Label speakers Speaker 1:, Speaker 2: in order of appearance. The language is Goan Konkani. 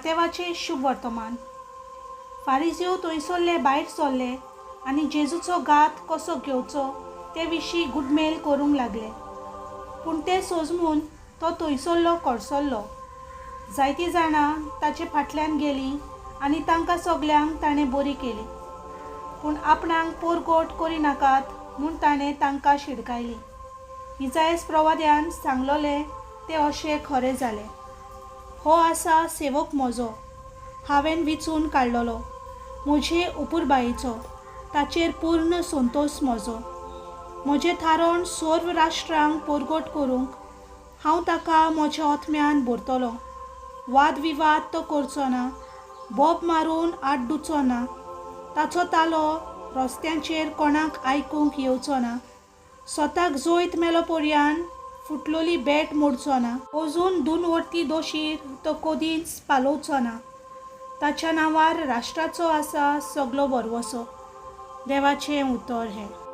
Speaker 1: मातेवाचें शुभ वर्तमान. फारिजीव थंयसरले भायर सरले आनी जेजूचो घात कसो घेवचो ते विशीं गुडमेल करूंक लागले. पूण तें सोजमून तो थंयसरलो कडसरलो. जायतीं जाणां ताचे फाटल्यान गेलीं आनी तांकां सगल्यांक ताणें बरीं केलीं. पूण आपणाक पोरगोट करिनाकात म्हूण ताणें तांकां शिडकायलीं. इजायस प्रवाद्यान सांगलोलें तें अशें खरें जालें, हो आसा सेवक म्हजो, हांवें विंचून काडलोलो, म्हजे अपुरबायेचो, ताचेर पूर्ण संतोस म्हजो. म्हजें थारण सर्व राष्ट्रांक परगट करूंक हांव ताका म्हज्या आत्म्यान भरतलों. वाद विवाद तो करचो ना, बोब मारून आड्डुचो ना, ताचो तालो रस्त्यांचेर कोणाक आयकूंक येवचो ना. स्वताक जैत मेलो पर्यान फुटलोली बेट मोडचो ना. अजून दोन वर्ती दोशीर तो कदींच पालोवचो ना. ताच्या नांवार राष्ट्राचो आसा सगलो भरवंसो. देवाचें उतर हें.